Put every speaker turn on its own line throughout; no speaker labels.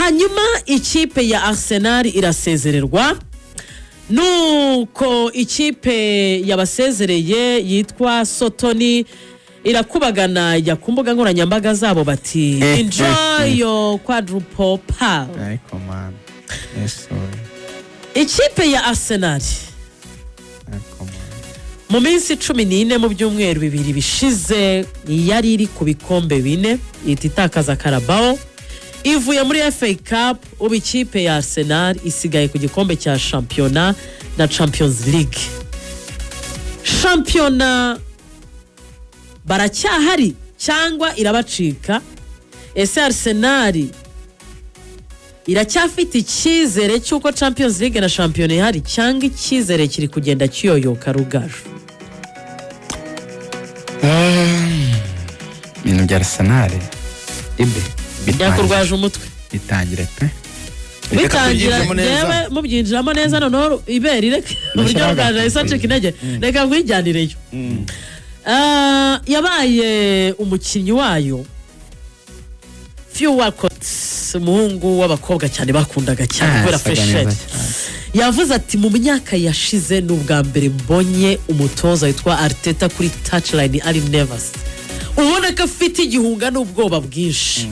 Hanyuma ikipe ya Arsenal irasezererwa, nuko ikipe yabasezereye yitwa Southampton irakubagana, ijya ku mbuga nkoranyambaga zabo bati: "Enjoy your quadruple, pal."
Ariko man, yes, sorry.
Ikipe ya Arsenal
Ariko man.
mu minsi 14, mu byumweru 2 bishize, yari iri ku bikombe bine, ihita itakaza Carabao, ivuye muri FA Cup. Ubu ikipe ya Arsenal isigaye ku gikombe cya shampiyona na Champions League. Shampiyona baracyahari cyangwa irabacika? Ese Arsenal iracyafite icyizere cy'uko Champions League na shampiyona ihari, cyangwa icyizere kiri kugenda kiyoyoka, Rugaju?
Ibintu bya Arsenal ibe
Byakurwaje umutwe?
Bitangire pe.
Reka
Bitangira.
tubyinjiremo neza.
Ngewe mubyinjiramo neza, noneho ibere reka uburyo
Ndashyiraho
bwaje ahise acika intege, reka nkwijyanireyo. Yabaye umukinnyi wayo Theo Walcott, umuhungu w'abakobwa cyane bakundaga cyane kubera
Asaga neza
fraîcheur,
cyane.
yavuze ati: "Mu myaka yashize ni ubwa mbere mbonye umutoza witwa Arteta kuri touchline ari nervous, ubona ko afite igihunga n'ubwoba bwinshi."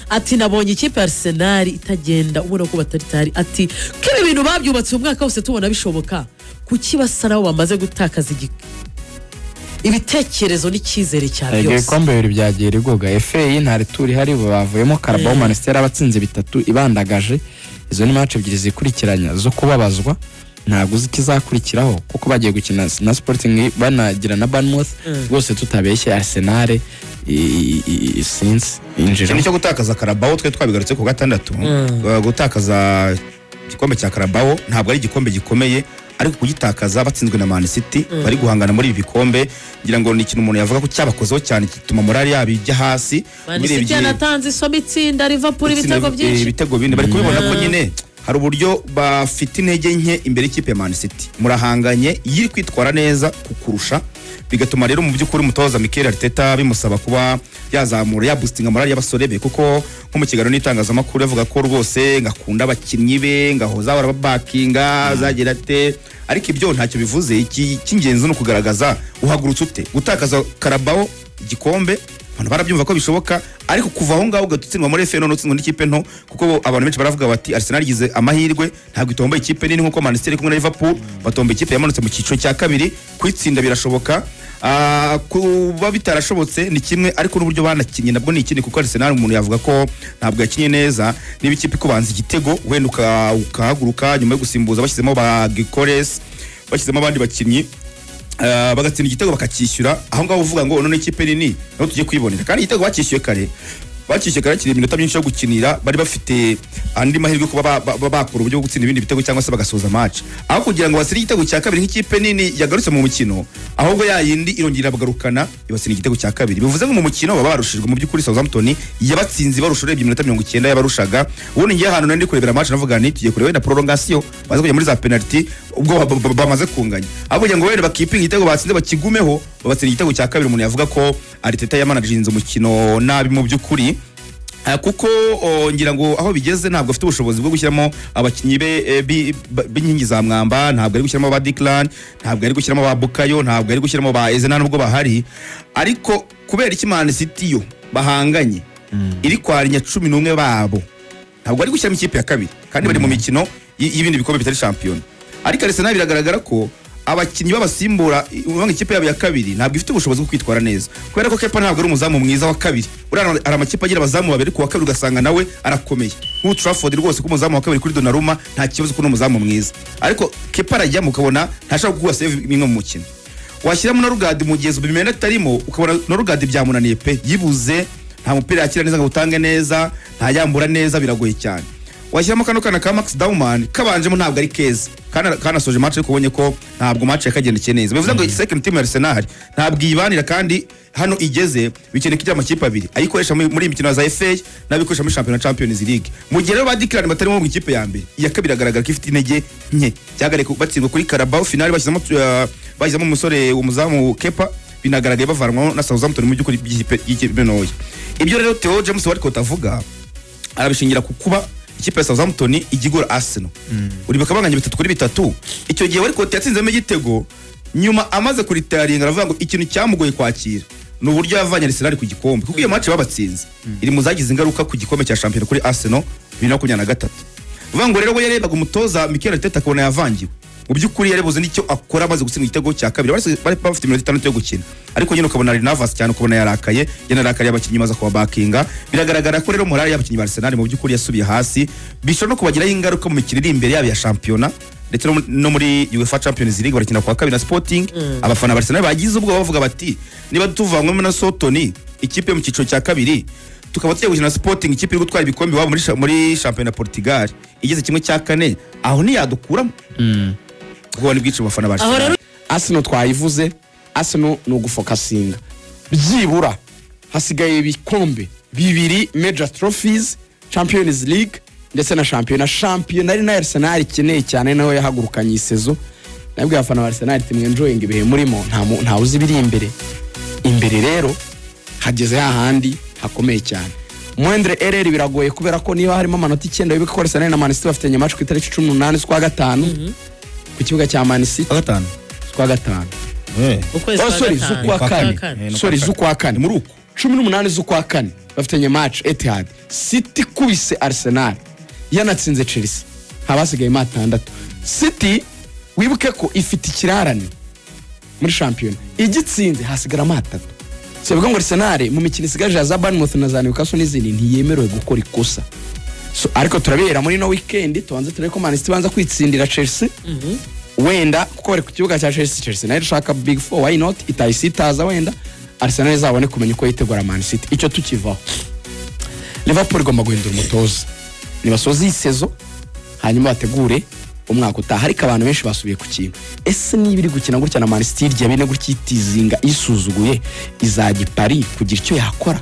Ati: "Nabonye ikipe ya Arsenal itagenda, ubona ko batari tayari." Ati: "Ko ibi bintu babyubatse umwaka wose tubona bishoboka, kuki basa nabo bamaze gutakaza ibitekerezo n'icyizere cya
Erega
byose?"
ibikombe bibiri byagiye rigoga. FA nta retour ihari, bavuyemo. Carabao, Manchester abatsinze bitatu ibandagaje. Izo ni match ebyiri zikurikiranya zo kubabazwa, ntabwo uzi ikizakurikiraho kuko bagiye gukina na Sporting, banagira na Bournemouth. Rwose tutabeshye, Arsenal sinzi injira.
Ikintu cyo gutakaza Carabao twe twabigarutse ku gatandatu. Gutakaza igikombe cya Carabao ntabwo ari igikombe gikomeye, ariko kugitakaza batsinzwe na Man City bari guhangana muri ibi bikombe, ngira ngo ni ikintu umuntu yavuga ko cyabakozeho cyane, gituma morale yabo ijya hasi.
Man City
Ubirebye-
yanatanze isomo, itsinda Liverpool
itsinda
ibitego byinshi.
Ibitego bine. Bari kubibona ko nyine hari uburyo bafite intege nke imbere y'ikipe ya Man City. Murahanganye, iyo iri kwitwara neza kukurusha, bigatuma rero mu by'ukuri umutoza Mikel Arteta bimusaba kuba yazamura, yaboostinga morale y'abasore be, kuko nko mu kiganiro n'itangazamakuru yavuga ko rwose ngakunda abakinnyi be, ngahoza barababakinga zagira ate, ariko ibyo ntacyo bivuze. Iki cy'ingenzi ni ukugaragaza uhagurutse ute. Gutakaza Carabao igikombe, abantu barabyumva ko bishoboka, ariko kuva aho ngaho ugahita utsindwa muri FA, none utsindwa n'ikipe nto, kuko abantu benshi baravuga bati Arsenal igize amahirwe, ntabwo itomboye ikipe nini nkuko Man City iri kumwe na Liverpool, batomboye ikipe yamanutse mu cyiciro cya kabiri. Kuyitsinda birashoboka. Kuba bitarashobotse ni kimwe, ariko n'uburyo banakinnye nabwo ni ikindi, kuko Arsenal umuntu yavuga ko ntabwo yakinnye neza. Niba ikipe ikubanza igitego, wenda ukahaguruka nyuma yo gusimbuza, bashyizemo ba Gyökeres, bashyizemo abandi bakinnyi, bagatsinda igitego bakacyishyura, aho ngaho uvuga ngo none ikipe nini naho tugiye kwibonera. Kandi igitego bakishyuye kare, bakishyuye kare hakiri iminota myinshi yo gukinira, bari bafite andi mahirwe yo kuba bakora uburyo bwo gutsinda ibindi bitego cyangwa se bagasoza match, aho kugira ngo batsinde igitego cya kabiri nk'ikipe nini yagarutse mu mukino, ahubwo ya yindi irongera irabagarukana, ibatsinda igitego cya kabiri. Bivuze ngo mu mukino baba barushijwe. Mu by'ukuri Southampton yabatsinze barusha, urebye iminota 90 yabarushaga. Ubundi ngiye ahantu nari ndi kurebera match, navuga nti tugiye kureba wenda prolongation, baze kujya muri za penalty ubwo bamaze kunganya, aho kugira ngo wenda bakipinga igitego batsinze bakigumeho, babatsinda igitego cya kabiri. Umuntu yavuga ko Arteta yamanajinze umukino nabi mu by'ukuri. Kuko ngira ngo aho bigeze ntabwo afite ubushobozi bwo gushyiramo abakinnyi be b'inkingi za mwamba. Ntabwo ari gushyiramo ba Declan, ntabwo ari gushyiramo ba Bukayo, ntabwo ari gushyiramo ba Eze, nta nubwo bahari. Ariko kubera iki Man City yo bahanganye iri kwarinya 11 babo, ntabwo ari gushyiramo ikipe ya kabiri kandi bari mu mikino y'ibindi bikombe bitari shampiyona? Ariko Arsenal biragaragara ko abakinnyi b'abasimbura, ubanga ikipe yabo ya kabiri ntabwo ifite ubushobozi bwo kwitwara neza, kubera ko Kepa ntabwo ari umuzamu mwiza wa kabiri. Uriya hari amakipe agira abazamu babiri, ku wa kabiri ugasanga nawe arakomeye, nk'ubu Trafford rwose ko umuzamu wa kabiri kuri Donnarumma nta kibazo, ko ni umuzamu mwiza, ariko Kepa arajyamo ukabona ntashobora kuguha save imwe mu mukino. Washyiramo na Norgaard mu gihe Zubimendi atarimo, ukabona Norgaard byamunaniye pe, yibuze, nta mupira yakira neza ngo utange neza, ntayambura neza, biragoye cyane. Washyiramo kano kana ka Max Dowman kabanjemo, ntabwo ari keza, kanasoje match, ariko ubonye ko ntabwo match yakagendekeye neza. Bivuze ngo second team ya Arsenal ntabwo iyibanira, kandi hano igeze bikeneye ko ijya amakipe abiri ayikoresha muri iyi mikino ya za FA n'abikoresha muri shampiyona Champions League. Mu gihe rero ba Declan batarimo mu ikipe ya mbere, iya kabiri agaragara ko ifite intege nke. Cyagaragaye ko batsindwa kuri Carabao final, bashyizemo umusore umuzamu Kepa, binagaragaye bavanwaho na Southampton mu by'ukuri by'ikipe ntoya. Ibyo rero Theo James Walcott avuga arabishingira ku kuba Ikipe ya Southampton ijya igora Arsenal, uribuka banganya 3-3. Icyo gihe Walcott yatsinzemo igitego, nyuma amaze kuritaringa aravuga ngo ikintu cyamugoye kwakira ni uburyo yavanye Arsenal ku gikombe, kuko iyo match babatsinze iri mu zagize ingaruka ku gikombe cya shampiyona kuri Arsenal 2023. Uvuga ngo rero we yarebaga umutoza Mikel Arteta akabona yavangiwe. Mu by'ukuri yarebuze n'icyo akora amaze gutsinda igitego cya kabiri, bari bafite iminota 6 yo gukina, ariko nyine ukabona ari nervous cyane, ukabona yarakaye, yanarakariye abakinnyi maze kubabakinga. Biragaragara ko rero morale y'abakinnyi ba Arsenal mu by'ukuri yasubiye hasi, bishobora no kubagiraho ingaruka mu mikino iri imbere yabo ya shampiyona ndetse no muri UEFA Champions League barakina kwa kabiri na Sporting. Abafana ba Arsenal bagize ubwoba, bavuga bati niba tuvanywemo na Southampton, ikipe yo mu cyiciro cya kabiri, tukaba tugiye gukina na Sporting, ikipe iri gutwara ibikombe iwabo muri shampiyona ya Portugal igeze 1/4, aho ntiyadukuramo. Ubwoba ni bwinshi mu bafana ba
Aho
Arsenal.
rero
Arsenal twayivuze. Arsenal ni ugufokasinga, byibura hasigaye ibikombe bibiri, major trophies, Champions League ndetse na shampiyona. Shampiyona ari nayo Arsenal ikeneye cyane, nayo yahagurukanye iyi saison. Nabwiye abafana ba Arsenal ati mwenjoyinga ibihe murimo, ntawe uzi ibiri imbere. Imbere rero hageze hahandi hakomeye cyane. Moindre erreur biragoye, kubera ko niba harimo amanota 9, wibuke ko Arsenal na Man City bafitanye match ku itariki 18 z'ukwa gatanu ku kibuga cya Man City.
Kwa gatanu?
Z'ukwa gatanu.
Ukwezi
Oh,
kwa
sorry,
gatanu.
z'ukwa kane.
Kane.
Sorry, z'ukwa kane.
Muri uku.
18 z'ukwa kane bafitanye match Etihad. City ikubise Arsenal, yanatsinze Chelsea, haba hasigayemo 6. City wibuke ko ifite ikirarane muri shampiyona, igitsinze hasigaramo 3. Si bivuga ngo Arsenal mu mikino isigaje ya za Bournemouth na za Newcastle n'izindi ntiyemerewe gukora ikosa. So, ariko turabihera muri no weekend, tubanze turebe ko Man City ibanza kwitsindira Chelsea wenda, kuko bari ku kibuga cya Chelsea. Chelsea nayo irashaka big four, why not itayisitaza? Wenda Arsenal izabone kumenya uko yitegura Man City. Icyo tukivaho, Liverpool igomba guhindura umutoza nibasoza iyi saison, hanyuma bategure umwaka utaha. Ariko abantu benshi basubiye ku kintu: ese niba iri gukina gutya na Man City irya bine gutya, itizinga, isuzuguye, izajya i Paris kugira icyo yakora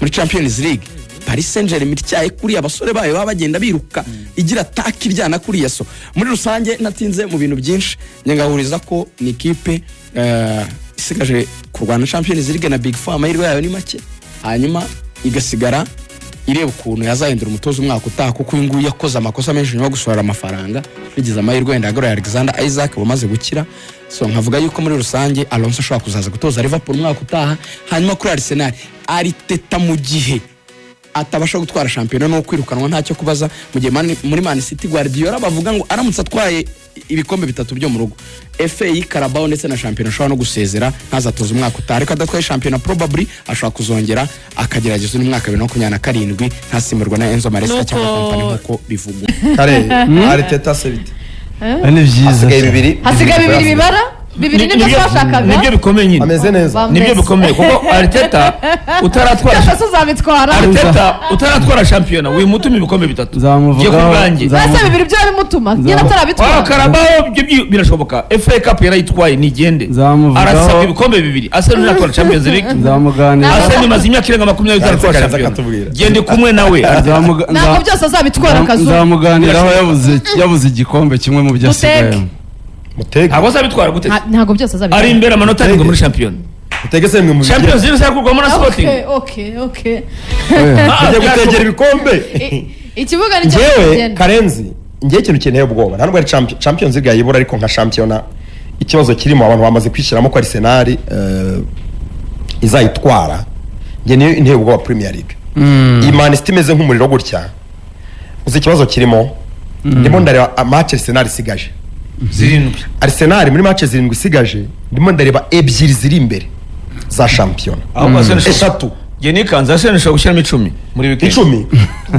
muri Champions League? Paris Saint Germain ityaye kuriya, abasore bayo baba bagenda biruka, igira ataka iryana kuriya. So muri rusange, natinze mu bintu byinshi, nyangahuriza ko ni ikipe isigaje kurwana Champions League na Big Four, amahirwe yayo ni make, hanyuma igasigara ireba ukuntu yazahindura umutoza umwaka utaha, kuko uyu nguyu yakoze amakosa menshi nyuma yo gusohora amafaranga. Bigize amahirwe wenda yagaruye Alexander Isak wamaze gukira. So nkavuga yuko muri rusange Alonso ashobora kuzaza gutoza Liverpool umwaka utaha. Hanyuma kuri Arsenal, Arteta mu gihe atabasha gutwara shampiyona no kwirukanwa, ntacyo kubaza. Mu gihe muri Man City Guardiola bavuga ngo aramutse atwaye ibikombe bitatu byo mu rugo, FA, Carabao ndetse na shampiyona, ashobora no gusezera ntazatoza umwaka utaha. Ariko adatwaye shampiyona, probably ashobora kuzongera akagerageza undi mwaka 2027, ntasimburwa na Enzo Maresca cyangwa Kompany nk'uko bivugwa.
Kare Arteta se bite?
Ni byiza.
Hasigaye bibiri.
Hasigaye bibiri bibara bibiri, nibyo twashakaga.
Nibyo bikomeye nyine.
Ameze neza.
Nibyo bikomeye, kuko Arteta utaratwara
Byose uzabitwara.
Arteta utaratwara shampiyona wimutuma ibikombe bitatu.
Nzamuvugaho.
Ngiye ku bwanjye.
Mbese bibiri byo bimutuma nyine atarabitwara.
Wa Carabao ibyo birashoboka, FA Cup yarayitwaye, nigende.
Nzamuvugaho.
Arasabwa ibikombe bibiri. Arsenal ntiratwara Champions League.
Nzamuganira.
Arsenal imaze imyaka irenga 20 itaratwara
Karenzi
shampiyona.
akatubwira.
Gende kumwe nawe.
Ntabwo byose azabitwara akazuba.
Nzamuganiraho yabuze igikombe kimwe mu byo asigayemo.
Mutege.
Ntabwo azabitwara gute?
Ntabwo byose azabitwara.
Ari imbere amanota 7 muri shampiyona.
Mutege se mwe mu
Champions League izakurwamo na Sporting.
Okay.
Ah,
Mujye gutegera ibikombe.
Ikibuga nicyo
Njyewe
kigenda.
Karenzi, njyewe ikintu kinteye ubwoba ntabwo ari Champions League yayibura, ariko nka shampiyona ikibazo kirimo, abantu bamaze kwishyiramo ko Arsenal izayitwara. Njye niyo inteye ubwoba. Premier League, iyi Man City imeze nk'umuriro gutya, uzi ikibazo kirimo? Ndimo ndareba match Arsenal isigaje.
7.
Arsenal muri match 7 isigaje, ndimo ndareba ebyiri ziri imbere za shampiyona.
Ahubwo Arsenal
Eshatu.
Njye nikanze, Arsenal ishobora gushyiramo 10 muri weekend.
10?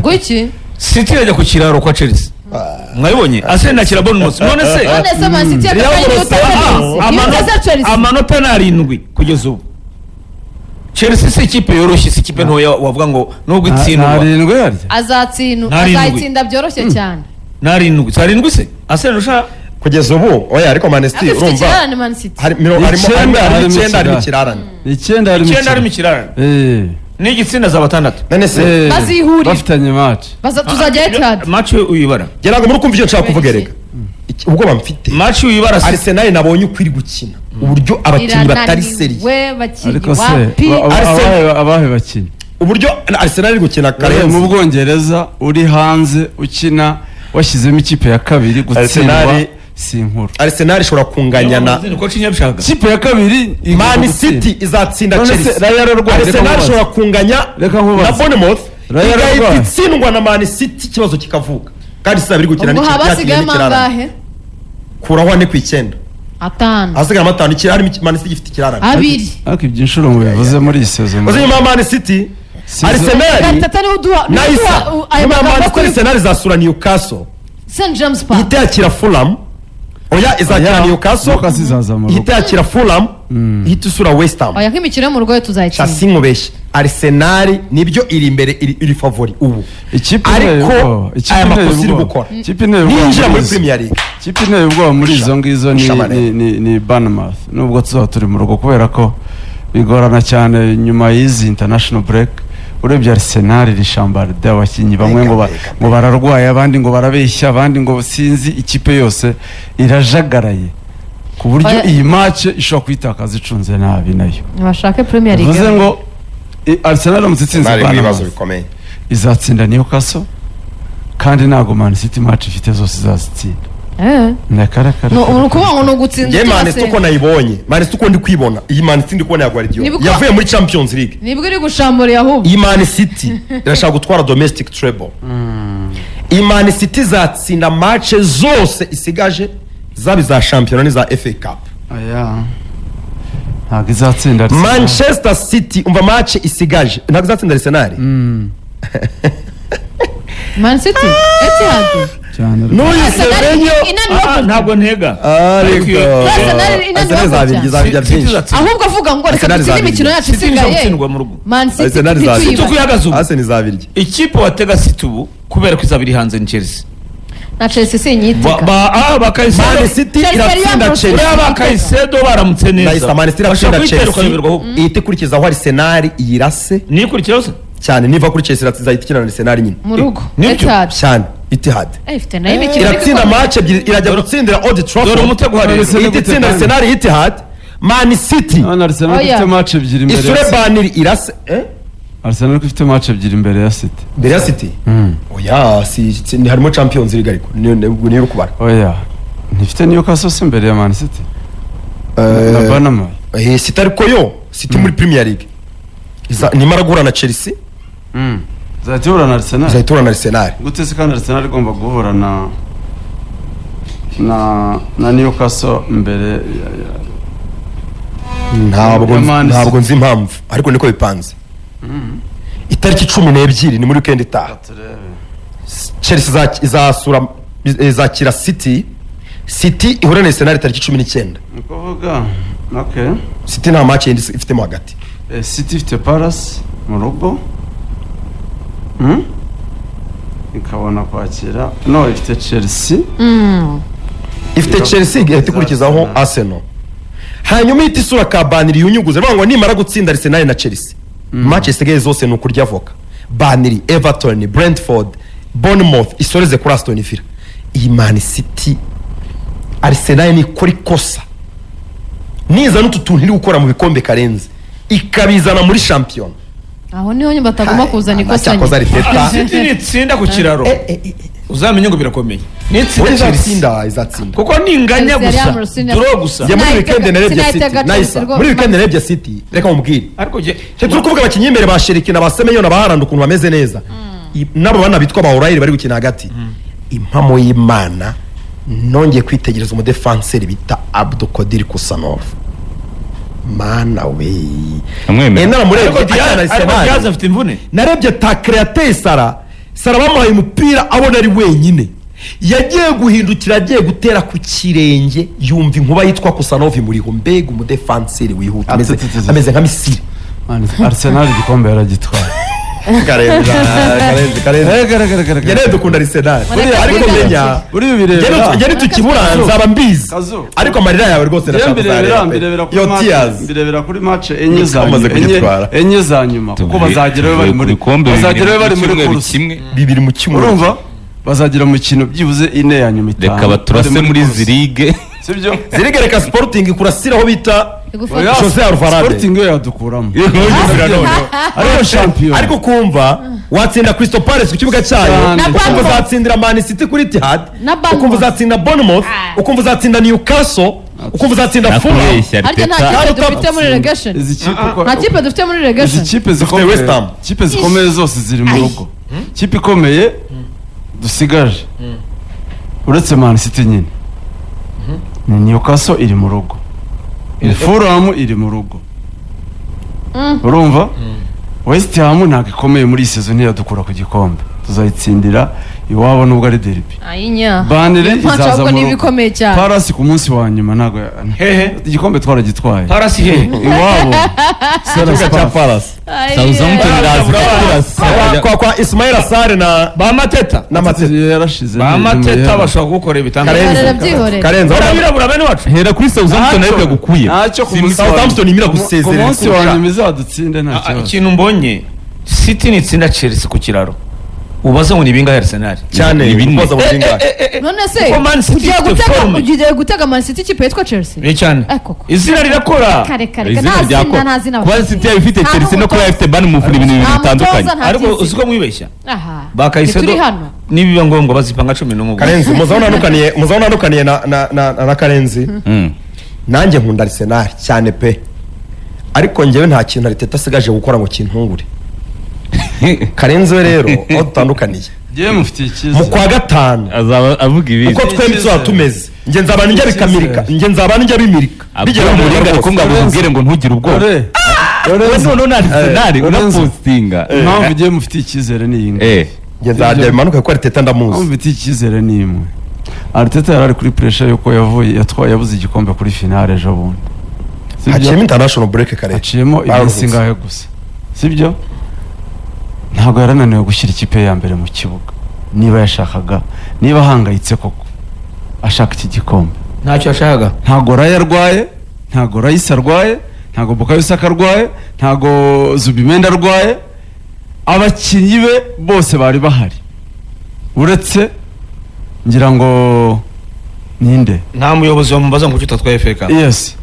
Gwiki?
City irajya ku kiraro kwa Chelsea, mwabibonye? Arsenal inakira Bournemouth, none se
None se Man City yakakaye
Real
iyo utaze Chelsea? Iyo utaze Chelsea.
Amanota ni 7 kugeza ubu. Chelsea si ikipe yoroshye, si ikipe ntoya wavuga ngo nubwo itsindwa.
Ntarindwi yarya.
Azatsinda.
Ntarindwi.
Azayitsinda byoroshye cyane.
Ni 7, si 7 se Arsenal usha
Kugeza ubu oya, ariko Man City
Ariko ifite
urumva
ikirarane Man City.
harimo
9
harimo
harimo
9, harimo
ikirarane.
ikirarane.
9 harimo.
9 harimo ikirarane. N'igitsinda zaba 6.
None se
Bazihurira.
Bafitanye match.
Baza tuzajya Etihad.
Match uyibara.
Njye ntabwo muri kumva icyo nshaka kuvuga erega. Ubwoba mfite,
Match uyibara si
Arsenal nabonye uko iri gukina, uburyo abakinnyi batari sérieux.
Irananiwe bakinnyi
Ariko se
wapi.
Arsenal-
abahe bakinnyi?
Uburyo Arsenal iri gukina,
Mu
Karenzi,
Bwongereza uri hanze ukina washyizemo ikipe ya kabiri, gutsindwa si inkuru.
Arsenal ishobora kunganya na
Niko cinyabishaka.
Ikipe ya kabiri igomba
Man
gutsinda.
City izatsinda
None se
Chelsea.
Raya ararwaye, reka
Arsenal
nkubaze.
ishobora kunganya
Reka nkubaze.
na Bournemouth,
Raya
igahita
ararwaye.
itsindwa na Man City, ikibazo kikavuka kandi izaba iri gukina
Ubwo
n'ikipe
haba
yakinnye
hasigayemo
n'ikirarane.
angahe?
Kuraho 4 ku 9.
Atanu.
Ahasigaye atanu, harimo Man City gifite ikirarane.
Abiri.
Ariko ibyo inshuro mubivuze muri iyi saison.
Uzi nyuma ya Man City, Arsenal
Gatatu niwe uduha, niwe
nayisa
uduha ayo
nyuma ya Man
magambo
City,
kuri
Arsenal izasura Newcastle,
St James Park.
ihita yakira Fulham. Oya, izakira
Oya,
Newcastle,
Newcastle izaza mu rugo.
ihita yakira Fulham, ihita isura West Ham.
Oya, nk'imikino yo mu rugo yo tuzayitsinda.
Sinkubeshye, Arsenal nibyo iri imbere, iri favori ubu,
Ikipe inteye
ariko
ubwoba, ikipe
aya
inteye
makosa iri
ubwoba.
gukora
Ikipe inteye ubwoba
ninjira muri
muri izo.
Premier League.
Ikipe inteye ubwoba muri izo ngizo ni
Shamanel.
ni Bournemouth, nubwo tuzaba turi mu rugo, kubera ko bigorana cyane nyuma y'izi international break. Urebye Arsenal rishambarde abakinnyi, bamwe ngo ngo bararwaye, abandi ngo barabeshya, abandi ngo sinzi, ikipe yose irajagaraye ku buryo
Oya.
iyi match ishobora kuyitakaza icunze nabi nayo.
Ntibashake Premier League.
Bivuze ngo Arsenal iramutse itsinze
Arsenal iri mu bibazo
Bournemouth,
bikomeye.
izatsinda Newcastle, kandi ntabwo Man City match ifite zose izazitsinda. Nakarakara.
No, ni ukuvuga ngo ni ugutsinda
Njye Man City
utubase.
uko nayibonye, Man City uko ndi kwibona, iyi Man City ndi kubona ya Guardiola yavuye muri Champions League,
Nibwo iri gushamburiye ahubwo.
iyi Man City irashaka gutwara domestic treble. Iyi Man City izatsinda match zose isigaje, zaba iza shampiyona n'iza FA Cup.
Aya, ntabwo izatsinda Arsenal.
Manchester City, umva, match isigaje ntabwo izatsinda Arsenal.
Man City Etihad.
Cyane.
N'uyu
Arsenal
Semenyo.
inaniwe
Ah,
gutya.
ntabwo ntega.
Ariko
Arsenal inaniwe
Arsenal izabirya,
gutya.
izabirya
City
byinshi.
izatsinda.
Ahubwo avuga ngo reka
Arsenal
dutsinde
izabirya.
imikino yacu
City ishobora
isigaye.
gutsindwa mu rugo.
Man City
Arsenal izabirya.
City uko
ntituyibare.
ihagaze ubu,
Arsenal izabirya.
ikipe watega City ubu kubera ko izaba iri hanze ni Chelsea.
Na Chelsea sinyitega.
Ba Caicedo.
Man City
Chelsea
iratsinda
yari
Chelsea.
Buriya ba Caicedo baramutse neza,
Ndayisaba, Man City
bashobora
iratsinda
kuyitera
Chelsea,
ukayoberwa ahubwo.
ihita ikurikizaho Arsenal iyirase.
Niyikurikiraho se?
Cyane, niva kuri Chelsea izahita ikina na Arsenal nyine.
Mu rugo.
Nibyo.
Etihad.
Cyane, Etihad.
Ifite nayo imikino ariko
Iratsinda
ikomeye.
match ebyiri, irajya gutsindira Old Trafford,
Dore umutego uhari.
ihita itsinda Arsenal Etihad, Man City
None Arsenal
Oya.
ifite match ebyiri imbere
isure
ya City.
Burnley irase, eh?
Arsenal ko ifite match ebyiri imbere ya City.
Mbere ya City? Oya, si harimo Champions League, ariko niyo kubara.
Oya, ntifite Newcastle se imbere ya Man City na Bournemouth?
City, ariko yo City muri Premier League nimara guhura na Chelsea
Izahita ihura na Arsenal.
izahita ihura na Arsenal.
Gute se kandi Arsenal igomba guhura na Newcastle imbere
Ntabwo
ya Man
ntabwo
City.
nzi impamvu, ariko niko bipanze. Itariki 12 ni muri weekend itaha.
Turebe.
Chelsea izasura, izakira City, City ihure na Arsenal tariki 19.
Ni ukuvuga, okay.
City nta match yindi ifitemo hagati.
City ifite Palace mu rugo, Ikabona kwakira, no, ifite Chelsea.
Ifite Chelsea, igahita ikurikizaho Arsenal, hanyuma ihita isura ka Burnley yunyuguze. Bivuga ngo nimara gutsinda Arsenal na Chelsea, match isigaye zose ni ukurya avoka: Burnley, Everton, Brentford, Bournemouth, isoreze kuri Aston Villa. Iyi Man City, Arsenal nikora ikosa, niza n'utu tuntu iri gukora mu bikombe karenze ikabizana muri shampiyona,
Aho niho nyine batagomba kuzana ikosa.
cyakoze
Nyine.
Arteta.
City nitsinda ku kiraro, uzamenye ngo birakomeye. Nitsinda
Oya,
Chelsea,
izatsinda, izatsinda.
kuko ninganya
Chelsea yari
gusa,
yamurusine.
draw gusa.
Njye muri weekend narebye
Sinayitega
City
Chelsea
nayisa
rwose.
muri weekend narebye City, reka mubwire.
Ariko
Cyo turi kuvuga abakinnyi imbere ba Cherki na ba Semenyo na ba Haaland ukuntu bameze neza, n'abo bana bitwa ba O'Reilly bari gukina hagati. Impamo y'Imana, nongeye kwitegereza umudefanseri bita Abdukodir Khusanov, mana we!
Amwemera.
Naramurebye
ariko
akina na
Diaz, ariko
Arsenal.
Diaz afite imvune.
Narebye tackle yateye Salah. Salah bamuhaye umupira abona ari wenyine, yagiye guhindukira agiye gutera ku kirenge, yumva inkuba yitwa Khusanov imuriho. Mbega umudefanseri wihuta, ameze nka missile!
Arsenal igikombe yaragitwaye.
Karenzi, Karenzi, Karenzi!
Karenzi.
Njye dukunda Arsenal,
Mureke
ariko
twigarukire.
menya
Buriya ubirebera.
njye nitukibura nzaba mbizi.
Kazu.
Ariko amarira yawe rwose
Njye
ndashaka
mbirebera
kuzareba.
mbirebera kuri
Yo
match,
tears.
mbirebera kuri match enye za
Bamaze
nyuma, enye,
kugitwara.
enye za nyuma, kuko bazagerayo bari muri
bikombe bibiri
bazagerayo bari
mu
muri
cyumweru
course.
kimwe.
Bibiri mu cyumweru.
Urumva bazagira umukino byibuze ine ya nyuma, itanu
Reka baturase
bari
muri
course.
zirige.
Sibyo?
Zirigereka Sporting kurasira aho bita
Igufata.
Oya,
Jose Alvarado.
Sporting yo yadukuramo.
Yego, noneho.
Ariko shampiyona
Ariko kumva watsinda Crystal Palace ku kibuga cyayo,
Cyane.
Na
ukumva
Bournemouth.
uzatsindira Man City kuri Etihad,
Na Bournemouth.
ukumva uzatsinda Bournemouth,
Ah.
ukumva uzatsinda Newcastle, ukumva uzatsinda Fulham.
Nakubeshya.
Harya nta
Arteta
kipe dufite muri relegation?
Izi kipe
Nta kipe dufite muri
izi
relegation?
kipe zikomeye,
West Ham.
kipe zikomeye zose ziri mu rugo. Kipe ikomeye dusigaje uretse Man City nyine ni Newcastle iri mu rugo, ni Fulham iri mu rugo. Urumva West Ham ntabwo ikomeye muri iyi season, ntiyadukura ku gikombe, tuzayitsindira iwabo nubwo ari derby.
Ayinya.
Burnley
Iyo match
izaza
ahubwo
mu
niba
rugo.
ikomeye cyane.
Palace ku munsi wa nyuma ntabwo
Hehe?
igikombe twaragitwaye.
Palace hehe?
Iwabo.
Ikibuga cya Palace.
Ayiye.
Southampton iraza ikakurasa.
Kwa Ismaila Sarr na
Ba Mateta.
Na Mateta.
Yarashize.
Ba Mateta bashobora gukora ibitangaza.
Karenzi.
Byihorere, byihorere.
Karenzi.
Barabirabura bene wacu.
Hera kuri Southampton
Ntacyo.
ariko yagukuye.
Ntacyo, ku munsi wa
Southampton imira
ku
gusezerera
munsi wa
kurusha.
nyuma izadutsinde nta kibazo.
Ikintu mbonye, City nitsinda Chelsea ku kiraro, ubaze ngo ni bingahe Arsenal?
Cyane.
Ni bine.
Kubaza mu bingahe.
None se
Kuko Man City
ugiye
ifite
gutega
forme.
ugiye gutega Man City ikipe yitwa Chelsea?
Ni cyane.
Eh, koko.
Izina rirakora.
Kare kare,
Izina
nta
rya
zina,
ko
nta zina
kuba
bafite.
City yaba ifite
Nta
Chelsea no kuba
n'umutoza.
ifite Bournemouth ni ibintu bibiri
Nta
bitandukanye.
mutoza, nta
Ariko
by'izina.
uzi ko mwibeshya.
Aha.
Ba Caicedo
Ntituri hano.
nibiba ngombwa bazipanga 11.
Karenzi, muzaho nandukaniye na Karenzi. Nanjye nkunda Arsenal cyane pe, ariko njyewe nta kintu Arteta asigaje gukora ngo kintungure. Karenzi we rero aho dutandukaniye,
Njyewe mufitiye
mu
icyizere.
kwa gatanu,
Azaba avuga ibindi.
uko twembi tuzaba tumeze, njye nzaba njya bikamirika, njye nzaba njya bimirika
Abwira umuringa ko ngo amubwire ngo ntugire ubwoba.
Dore
We
Lorenzo,
noneho na Arsenal
Lorenzo.
unapostinga.
Impamvu ugiye mufitiye icyizere ni iyi ngiyi.
Njye nzarya bimanuka kuko Arteta
Impamvu
ndamuzi.
mufitiye icyizere ni imwe: Arteta yari ari kuri pressure yuko yavuye yatwaye, yabuze igikombe kuri finale ejo bundi. Sibyo?
Haciyemo international break kare.
Haciyemo iminsi
Baruhutse.
ingahe gusa, sibyo? Ntabwo yarananiwe gushyira ikipe ye ya mbere mu kibuga niba yashakaga, niba ahangayitse koko ashaka iki gikombe.
Ntacyo yashakaga.
Ntabwo Raya arwaye, ntabwo Rice arwaye, ntabwo Bukayo Saka arwaye, ntabwo Zubimendi arwaye. Abakinnyi be bose bari bahari uretse ngira ngo ninde.
Nta muyobozi wamubaza ngo kuki utatwaye FA Cup.
Yes.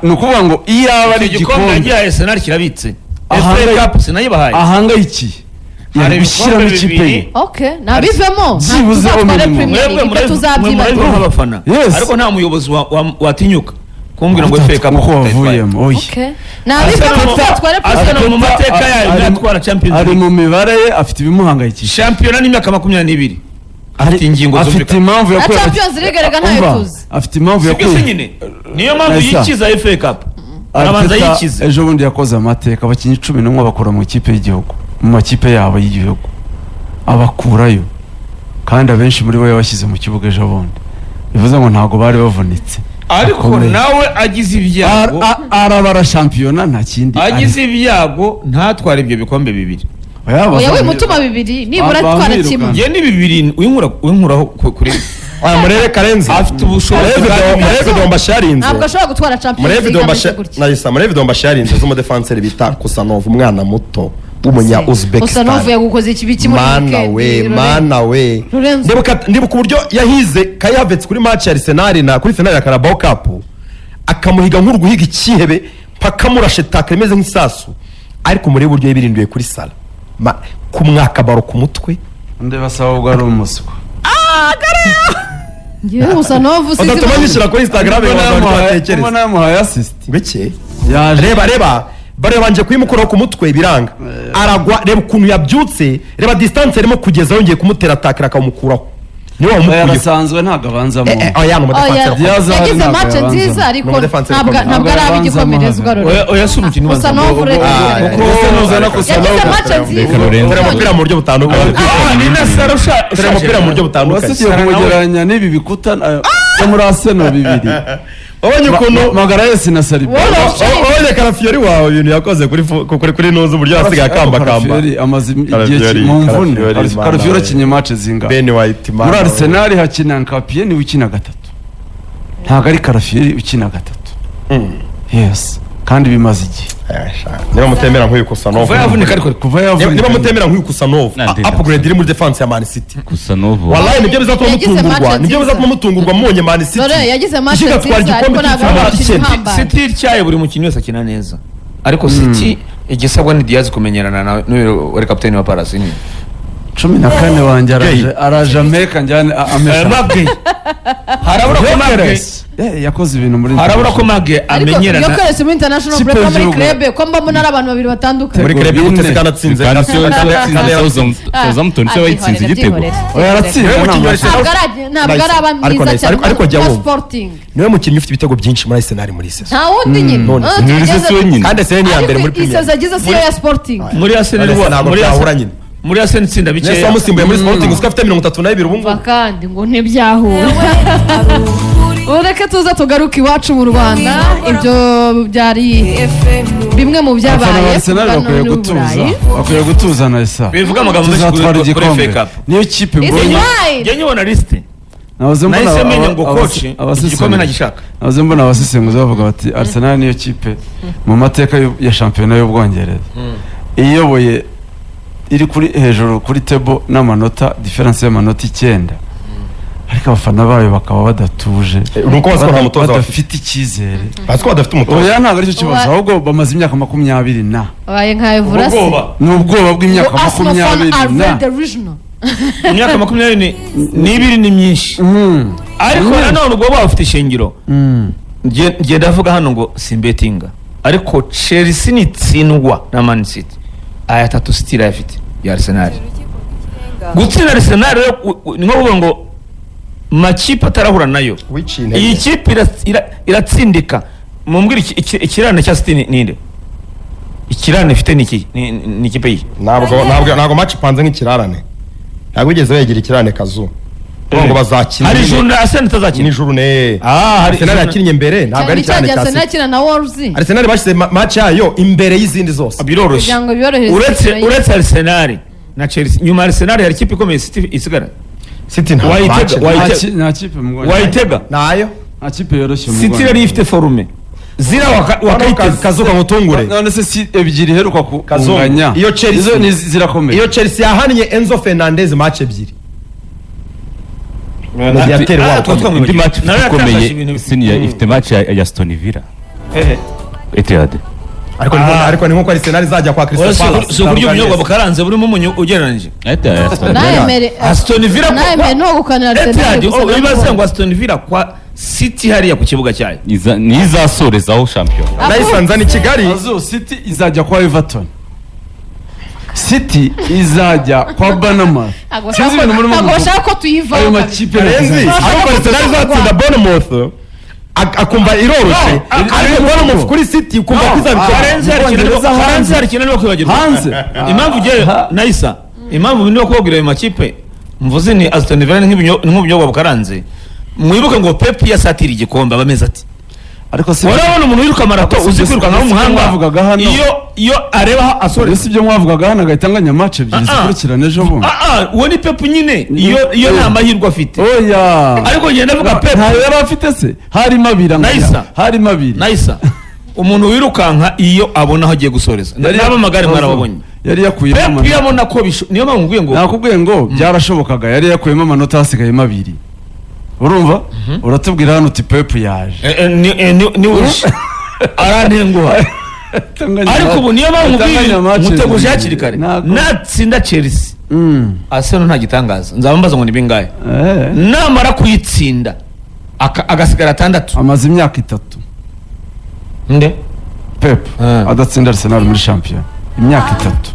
Ni ukuvuga ngo iyo aba ari
Icyo gikombe
igikombe
yagiye Arsenal kirabitse.
Ahanga-
FA Cup sinayibahaye.
ahangayikiye,
Hari
yari gushyiramo
ibikombe
ikipe ye.
bibiri.
Okay, nabivemo.
Byibuze
Tuzatware
minimum.
Premier
Mwebwe
League, ibyo
murabivuga
tuzabyibagirwa.
nk'abafana.
Yes.
Ariko nta muyobozi watinyuka kumbwira ngo FA Cup
uko
utayitwaye.
wavuyemo, oya.
Okay. Nabivemo, tuzatware Premier
Arsenal
League.
mu mateka yayo ntiratwara Champions
Ari
League.
mu mibare ye, afite ibimuhangayikisha.
Shampiyona n'imyaka 22. Afite ingingo
Afite
zumvikana.
impamvu
Na
yakuye
Champions League erega ntayo
Umva,
tuzi.
afite impamvu
Sibyo se
yakuye
nyine? Niyo mpamvu
Naisa.
yikiza FA Cup. Arabanza
Arteta
yikize.
ejo bundi yakoze amateka, abakinnyi 11 bakura mu ikipe y'igihugu, mu makipe yabo y'igihugu abakurayo, kandi abenshi muri bo yabashyize mu kibuga ejo bundi, bivuze ngo ntabwo bari bavunitse.
Ariko
Akomeye.
nawe agize ibyago
Arabara shampiyona nta kindi.
Agize ibyago ntatware ibyo bikombe bibiri.
Oya, wimutuma bibiri, nibura twara kimwe.
Njye ni bibiri winkuraho kuri
Aya murebe Karenzi.
Afite ubushobozi
Murebe
bwa
murebe Domba sharinze.
Ntabwo ashobora gutwara Champions
Murebe
League
Domba
ameze gutya.
Nayisa murebe Domba sharinze z'umudefanseri bita Kusanov, umwana muto w'umunya
Usanovu
Uzbekistan.
yagukoze ikibi kimwe.
Mana we, mana we.
Lorenzo.
Ndibuka uburyo yahize Kai Havertz kuri match ya Arsenal na kuri finale ya Carabao Cup, akamuhiga nk'uri guhiga ikihebe mpaka murashe tackle imeze nk'isasu, ariko murebe uburyo yibirinduye kuri Salah, kumwaka baro ku mutwe.
Undi basaba ubwo ari umuswa.
Ngewe Usanovu sinzi.
Badatuma nyishyira kuri Instagram ngo abantu batekereze.
Mbona yamuhaye assist.
Bike.
Yaje.
Reba, reba, bari babanje kuyimukuraho ku mutwe biranga, aragwa. Reba ukuntu yabyutse, reba distance arimo kugeza yongeye kumutera tackle akamukuraho, niwe wamukuyeho.
Yarasanzwe ntabwo abanzamo.
Eh, eh, oya, ni umudefanseri
Oya,
ukomeye.
Diaz
yagize
ntabwo
match
yabanzamo.
nziza ariko
Ni umudefanseri
ntabwo
ukomeye.
ntabwo
Ntabwo
araba
yabanzamo.
igikomerezwa.
Oya, oya, si umukino ubanza.
Usanovu reka.
Ah,
Kuko nuzana Kusanov
Yagize match nziza.
Reka Lorenzo.
Tera umupira mu buryo butandukanye.
Ah, ni na Salah
Tera umupira mu buryo butandukanye.
wasigiye kumugereranya n'ibi bikuta byo muri Arsenal bibiri.
Wabonye ukuntu
Magalhaes na Saliba.
Wabonye Calafiori wawe ibintu yakoze kuri kuri nuzu, uburyo yasigaye akambakamba.
Calafiori amaze igihe
Calafiori,
mu mvune.
Calafiori, mana
Calafiori
we.
akinye match zingahe?
Ben White, mana
Muri
we.
Arsenal hakina Nkapiye, niwe ukina gatatu, ntabwo ari Calafiori ukina gatatu. Yes. Kandi bimaze igihe.
Niba mutemera nk'uyu Khusanov,
Kuva yavunika ariko.
Kuva yavunika.
Niba mutemera nk'uyu Khusanov,
Nandinda.
upgrade iri muri defense ya Man City,
Gusa n'ubu
wallahi nibyo bizatuma
Yagize
mutungurwa,
match
nibyo
nziza.
bizatuma mutungurwa mubonye Man City
Dore yagize match
igatwara
nziza, ariko
igikombe
ntabwo ari
cy'imikino
umukinnyi
icyenda.
uhambaye.
City ityaye, buri mukinnyi wese akina neza, ariko City igisabwa ni Diaz kumenyerana na n'uyu wari kapiteni wa Palace nyine.
14 wanjye araje, araje ameka njyane amesha.
Mabwe harabura ko Mabwe
Yakoze ibintu muri
harabura ko Mabwe
Ariko
amenyerana.
Gyökeres muri international
Kipe
break, muri
y'igihugu.
club ko mbona ari abantu babiri batandukanye.
Muri club
Bine.
gute se kanatsinze?
Kandi Southampton se wayitsinze igitego?
Oya, aratsinda.
Niwe
Nta
mukinnyi wa
match.
Arsenal.
Ntabwo ari aba
Ariko
mwiza
nice,
cyane
ariko jya
nka
wumva.
Sporting.
Niwe mukinnyi ufite ibitego byinshi muri Arsenal muri iyi saison.
Nta wundi nyine.
None
Ah,
None se
tugeze-
si we nyine?
Kandi Arsenal ni iya mbere muri
Ariko
Premier.
isazi agize siyo ya Sporting.
Muri Arsenal
None se ntabwo
muri
byahura
Arsenal
nyine.
muri Arsenal itsinda
Nese
bikeya.
wamusimbuye muri Sporting usiko afite 32 ubu ngubu.
Umva kandi ngo ntibyahura. Ureke tuze tugaruke iwacu mu Rwanda. Ibyo byari bimwe mu
Abafana
byabaye
ba Arsenal
ku
bakwiye
mugabane
gutuza,
w'Uburayi.
bakwiye gutuza na isa.
Bivuga amagambo menshi
Tuzatwara
kuri
igikombe.
FA Cup.
Niyo kipe
It's
mbonye.
mine.
Njye nyibona liste,
Nahoze mbona
nahise menya ngo coach igikombe ntagishaka.
Nahoze mbona abasesenguzi bavuga bati Arsenal niyo kipe mu mateka ya shampiyona y'Ubwongereza iyoboye, iri kuri hejuru kuri table n'amanota, différence y'amanota 9, ariko abafana bayo bakaba badatuje,
Ni uko bazi ko nta mutoza bafite.
badafite icyizere.
Bazi ko badafite umutoza.
Oya, ntabwo aricyo kibazo, ahubwo bamaze imyaka 20 na
Babaye nka Evurasi.
Ubwoba.
Ni ubwoba bw'imyaka
Arsenal fan
20
are
na
very delusional.
Imyaka 22 ni myinshi, ariko nanone ubwo baba bafite ishingiro. Njye ndavuga hano ngo simbetinga, ariko Chelsea nitsindwa na Man City, aya atatu City irayafite ya Arsenal. Gutsinda Arsenal rero ni nko kuvuga ngo makipe atarahura nayo,
Wiciye intege.
iyi kipe iratsindika. Mumbwire ikirane cya City ninde? Ikirane ifite ni iki? Ni ikipe yihe?
Ntabwo match ipanze nk'ikirarane, ntabwo bigeze bayigira ikirarane kazu. Kuvuga ngo bazakina
Hari
nyine.
journée Arsenal itazakina.
Ni journée.
Ah, hari
Arsenal yakinnye mbere, ntabwo ari
Cyane
ikirarane
cyagiye
cya
Arsenal
City.
ikina na Wolves.
Arsenal bashyize match yayo imbere y'izindi zose.
Biroroshye.
Kugira ngo biborohereze
Uretse
imikino.
uretse Arsenal na Chelsea, nyuma ya Arsenal hari ikipe ikomeye City isigara?
City nta
Wayitega,
match.
Nta kipe mu Bwongereza.
Wayitega.
Nayo.
Nta kipe yoroshye mu
City
Bwongereza.
yari ifite forme zira wakayiteza.
Kazuka mutungure.
None se si ebyiri iheruka
Kazungu.
kunganya?
Iyo Chelsea-
Izo ni zirakomeye.
Iyo Chelsea yahannye Enzo Fernandez match ebyiri, Mediateur
Ah,
wabo.
twatwamwibagiwe.
Indi match
Nawe
ifite
yatakaje
ikomeye
ibintu.
senior ifite match ya Aston Villa,
Hehe.
Etihad.
Ariko ni nkuko Arsenal izajya kwa Crystal
Oya,
Palace.
si ukurya ubunyobwa bukaranze burimo umunyu ugereranyije.
Etihad ya Aston Villa.
Nayemere.
Aston Villa
Nayemere no gukanira Arsenal
Etihad
gusa
oh, ibibazo
ndamubona.
ngo Aston Villa kwa City hariya ku kibuga cyayo.
Niyo izasorezaho shampiyona.
Nayisanze ni Kigali.
Azu City izajya kwa Everton, City izajya kwa Bournemouth.
Ntabwo
Sinzi ibintu murimo
ntabwo
muvuga.
bashaka ko tuyivaho
Ayo
kabisa.
makipe
Karenzi,
ntabwo
ariko Arsenal izatsinda Bournemouth, akumva iroroshye, ariko Bournemouth kuri City ukumva ko izabikora.
Karenzi hari ikintu
Ubwongereza hanze.
Karenzi hari ikintu arimo kwibagirwa.
Hanze.
Impamvu ugiye nayisa, impamvu ndimo kubabwira ayo makipe mvuze ni Aston Villa ni nk'ubunyobwa bukaranze. Mwibuke ngo Pep yasatira igikombe aba ameze ati
Ariko si
urabona umuntu wiruka marato,
Ariko si
uzi
byo-
kwirukanka
si byo
w'umuhanga,
mwavugaga hano.
iyo areba aho asoreza.
Si ibyo mwavugaga hano agahita anganya match ebyiri
Ah, ah.
zikurikirana ejo bundi?
Ah, ah, uwo ni Pep nyine, iyo nta mahirwe afite.
Oya.
Ariko ngenda avuga Pep.
Ntayo yari afite se, harimo abiri anganya.
Nayisa.
Harimo abiri.
Nayisa, umuntu wirukanka iyo abona aho agiye gusoreza, n'abamagare mwarababonye.
Yari yakuyemo
Pep iyo
amanota.
abona ko niyo mpamvu nkubwiye ngo
Nakubwiye ngo byarashobokaga, yari yakuyemo amanota hasigayemo abiri. Urumva uratubwira hano uti Pep yaje.
Ni uje arantenguha, ariko ubu niyo mpamvu nkubwiye muteguje hakiri kare. Natsinda Chelsea, Arsenal nta gitangaza, nzaba mbaza ngo ni bingahe. Namara kuyitsinda agasigara atandatu.
Amaze imyaka 3
Nde?
Pep
Ah.
adatsinda Arsenal muri shampiyona, imyaka 3.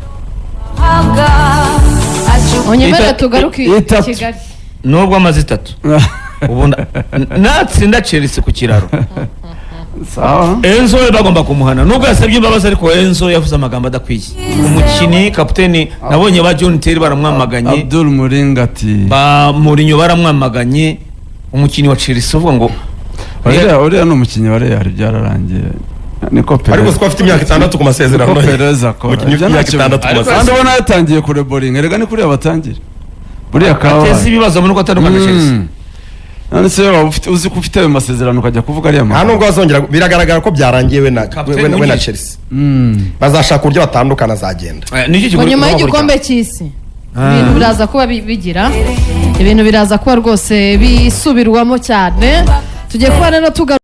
Unyemere tugaruke i
Itatu.
Kigali.
Nubwo amaze 3 ubu natsinda Chelsea ku kiraro,
Sawa.
Enzo we bagomba kumuhana nubwo yasabye imbabazi, ariko Enzo yavuze amagambo adakwiye umukinnyi kapiteni. Nabonye ba John Terry baramwamaganye.
Abdul Muringa ati
Ba Mourinho baramwamaganye, umukinnyi wa Chelsea uvuga ngo
Uriya ni umukinnyi wa Real, byararangiye, niko
Ariko
Perez
siko afite imyaka 6 ku masezerano
niko
ye.
Perez akora.
Umukinnyi ufite
Ibyo
imyaka
ntacyo
6 ku
Ariko
masezerano.
Kandi ubona yatangiye kureboringa, erega ni kuriya batangira buriya
ateza
kabaye.
ibibazo muri ko atandukana na Chelsea.
None se waba uzi ko ufite ayo masezerano, ukajya kuvuga ariya
Nta
magambo?
nubwo bazongera, biragaragara ko byarangiye we na
Captain
we na
wungirije.
Chelsea. Bazashaka uburyo batandukana, azagenda.
Nicyo
Ngo
kigura
nyuma y'igikombe cy'isi ibintu biraza kuba bigira, ibintu biraza kuba rwose bisubirwamo cyane. Tugiye kuba rero tugaruka.